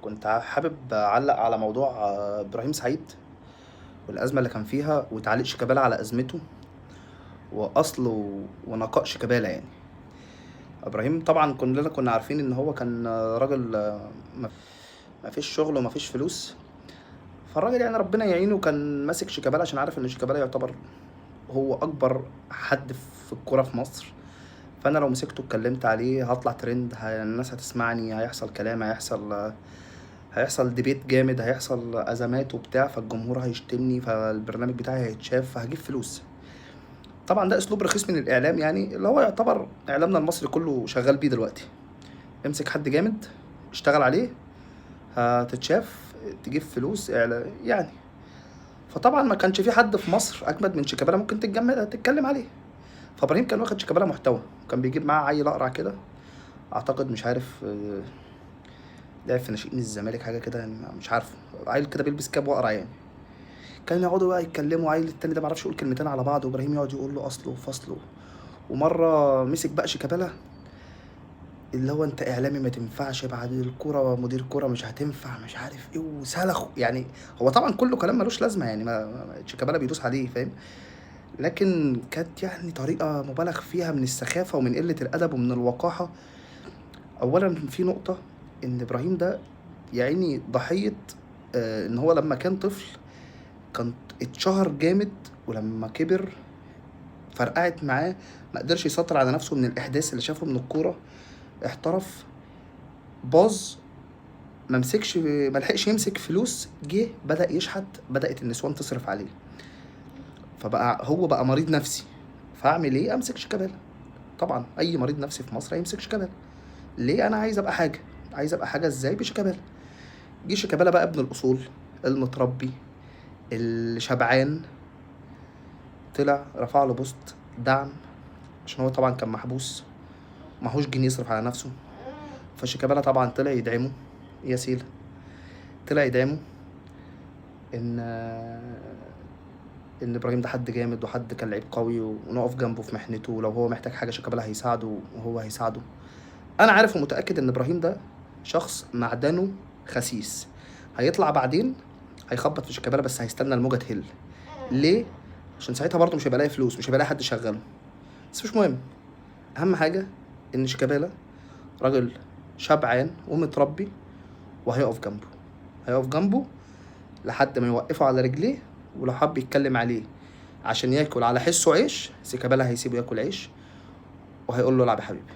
كنت حابب اعلق على موضوع ابراهيم سعيد والازمة اللي كان فيها، وتعليق شيكابالا على ازمته واصله ونقاء شيكابالا. يعني ابراهيم طبعا كلنا كنا عارفين ان هو كان راجل ما فيش شغل وما فيش فلوس، فالراجل يعني ربنا يعينه كان ماسك شيكابالا عشان عارف ان شيكابالا يعتبر هو اكبر حد في الكورة في مصر، فانا لو مسكته اتكلمت عليه هطلع ترند، الناس هتسمعني، هيحصل كلام، هيحصل debate جامد، هيحصل ازمات وبتاع، فالجمهور هيشتمني، فالبرنامج بتاعي هيتشاف، فهجيب فلوس. طبعا ده اسلوب رخيص من الاعلام، يعني اللي هو يعتبر اعلامنا المصري كله شغال بيه دلوقتي. امسك حد جامد اشتغل عليه هتتشاف، تجيب فلوس يعني. فطبعا ما كانش في حد في مصر اجمد من شيكابالا ممكن تتكلم عليه. فابراهيم كان واخد شيكابالا محتوى، كان بيجيب معاه عيل اقرع كده، اعتقد مش عارف، لعب في ناشئين الزمالك حاجة كده يعني، مش عارفه، عيل كده بيلبس كاب واقرع يعني. كانوا يقعدوا بقى يتكلموا، عيل التاني ده ما عرفش يقول كلمتين على بعض، وابراهيم يقعد يقول له اصله وفصله. ومرة مسك بقى شيكابالا اللي هو انت اعلامي ما تنفعش بعد الكورة، مدير كورة مش هتنفع، مش عارف ايه، وسلخ يعني. هو طبعا كله كلام ملوش لازمه يعني، شيكابالا بيدوس عليه فاهم، لكن كانت يعني طريقه مبالغ فيها من السخافه ومن قلة الادب ومن الوقاحة. اولا في نقطة ان ابراهيم ده يا عيني ضحية، ان هو لما كان طفل كان اتشهر جامد، ولما كبر فرقعت معاه، ما قدرش يسيطر على نفسه من الاحداث اللي شافه من الكورة، احترف، باظ، ما مسكش، ما لحقش يمسك فلوس، جه بدا يشحت، بدات النسوان تصرف عليه، فبقى هو بقى مريض نفسي. فاعمل ايه؟ امسك شيكابالا. طبعا اي مريض نفسي في مصر هيمسك شيكابالا. ليه؟ انا عايز ابقى حاجة، عايز ابقى حاجة ازاي؟ بشيكابالا. جه شيكابالا بقى ابن الاصول المتربي اللي شبعان، طلع رفع له post دعم، عشان هو طبعا كان محبوس معهوش جنيه يصرف على نفسه، فشيكابالا طبعا طلع يدعمه. يا سيلا طلع يدعمه ان ابراهيم ده حد جامد وحد كان لعيب قوي، ونقف جنبه في محنته، ولو هو محتاج حاجة شيكابالا هيساعده وهو هيساعده. انا عارف ومتاكد ان ابراهيم ده شخص معدنه خسيس، هيطلع بعدين هيخبط في شيكابالا، بس هيستنى الموجه تهل. ليه؟ عشان ساعتها برضه مش هيبقى لاقي فلوس، مش هيبقى لاقي حد يشغله. بس مش مهم، اهم حاجة ان شيكابالا راجل شبعان ومتربي، وهيقف جنبه، هيقف جنبه لحد ما يوقفه على رجليه، ولو حب يتكلم عليه عشان ياكل على حسه عيش، شيكابالا هيسيبه ياكل عيش وهيقول له العب يا حبيبي.